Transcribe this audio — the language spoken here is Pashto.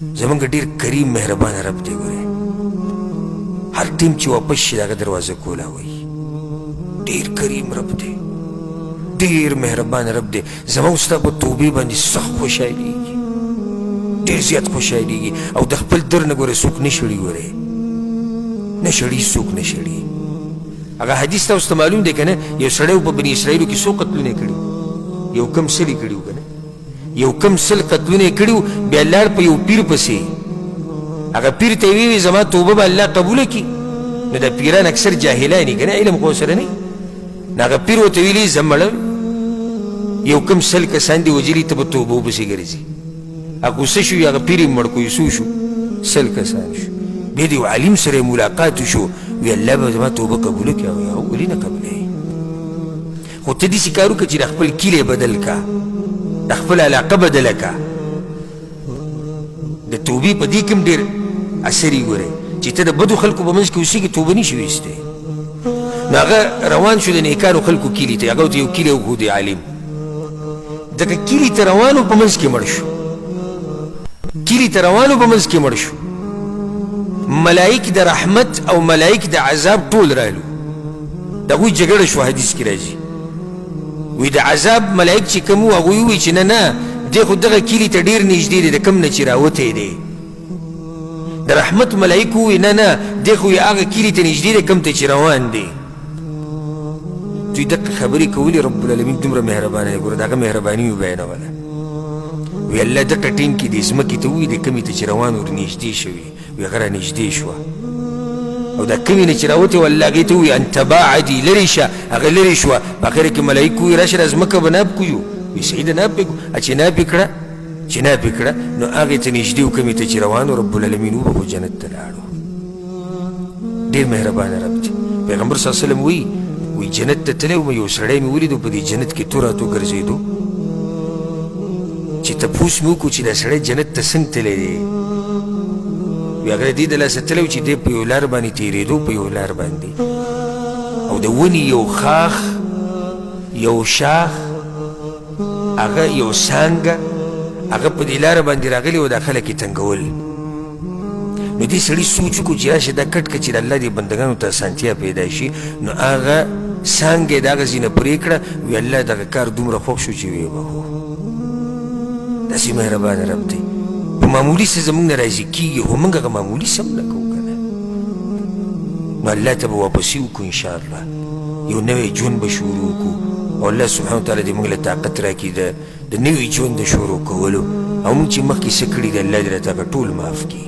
زمونږ ډیر کریم مهربان رب دی. ګورې، هر ټیم چې واپس شي، د هغه دروازه کولاوي. ډیر کریم رب دی، ډیر مهربان رب دی. زما او ستا په توبې باندې سخت خوشحالېږي، ډیر زیات خوشحالېږي. او د خپل در نه ګورې څوک نه شړي، ګورې نه شړي، څوک نه شړي. هغه حدیث تاسو ته معلوم دی که نه؟ یو سړی په بني اسرائیلو کې څو قتلونه یې کړي؟ یو کم 100 یې کړي وو که نه؟ یو کم 100 قتلونه یې کړي وو. بیا لاړ په یو پیر پسې. هغه پیر ته یې وویل، زما توبه به الله قبوله کړي؟ نو دا پیران اکثر جاهلان دي که نه، علم خو سره نه. نو هغه پیر ورته ویلي، زه مړه، یو کم 100 کسان دي وژلي، ته به توبو پسې ګرځي. هغه غوسه شو، هغه پیر یې مړ کړو. څو شو؟ 100 کسان شو. بیا د یو عالم سره یې ملاقات وشو، وی الله به زما توبه قبوله کړي؟ هغه ولې نه قبلوي، خو ته داسې کار وکړه چې د خپل کلی بدل کا، د خپل علاقه بدله کا. د توبې په دې کې هم ډېر اثر یې. ګورې چې ته د بدو خلکو په منځ کې اوسېږي، توبه نه شي ویستی. نو هغه روان شو د نیکانو خلکو کلي ته. هغه ورته یو کلی وښودی. عالم دغه کلي ته روان و، په منځ کې مړ شو. کلي ته روان و، په منځ کې مړ شو. ملائک د رحمت او ملائک د عذاب ټول رالو، د هغوی جګړه شوه. حدیث کې راځي، وی د عذاب ملائک چې کوم وو، هغوی وویل چې نه نه، دی خو دغه کلي ته ډېر نږدې دی د کوم نه چې راوتی دی. د رحمت ملائکو وویل، نه نه، دی خو یې هغه کلي ته نږدې دی کوم ته چې روان دی. دوی دقه خبرې کولې، رب العالمین دومره مهربانه دی. ګوره، د هغه مهرباني مې بیانوله. وی الله دقه ټیم کې د ځمکې ته وویل، د کومې ته چې روان ور نږدې شوي. وی هغه را نږدې شوه او دا کومې نه چې راوتې وه، الله هغې ته وویل، ان تباعدي، لرې شه. هغه لرې شوه. په اخره کې ملایکو وویل، راشه، دا ځمکه به ناپ کړو. وی صحیح ده، ناپ یې کړو. چې ناپ یې کړه، چې ناپ یې کړه، نو هغې ته نږدې و کومې ته چې روان و. رب العالمین وبخښو، جنت ته لاړو. ډېر مهربانه رب دی. پیغمبر صلی الله علیه وسلم وایي، وایي جنت ته تللی وم، یو سړی مې ولیدو، په دې جنت کې تور راتو ګرځېدو. چې تپوس مې وکړو چې دا سړی جنت ته څنګه تللی دی؟ وی هغه د دې د لاسه تللی و چې دی په یو لار باندې تېرېدو، په یو لار باندې، او د ونې یو ښاخ، یو شاخ، هغه یو څانګه هغه په دې لاره باندې راغلې وه، دا خلک یې تنګول. نو دې سړي سوچ وکړو چې راشه دا کټ کړه چې د الله دې بندګانو ته اسانتیا پیدا شي. نو هغه څانګه یې د هغه ځای نه پرې کړه. وی الله دغه کار دومره خوښ شو چې ویې بخښو. داسې مهربان رب دی. په معمولي څه زموږ نه راضي کېږي، خو موږ هغه معمولي څه هم نه کوو که نه. نو الله ته به واپسي وکړو انشاءالله، یو نوی ژوند به شروع کړو، او الله سبحانه وتعالی دې موږ له طاقت راکړي د نوي ژوند د شروع کولو. او موږ چې مخکې څه کړي دي، الله دې راته هغه ټول معاف کړي.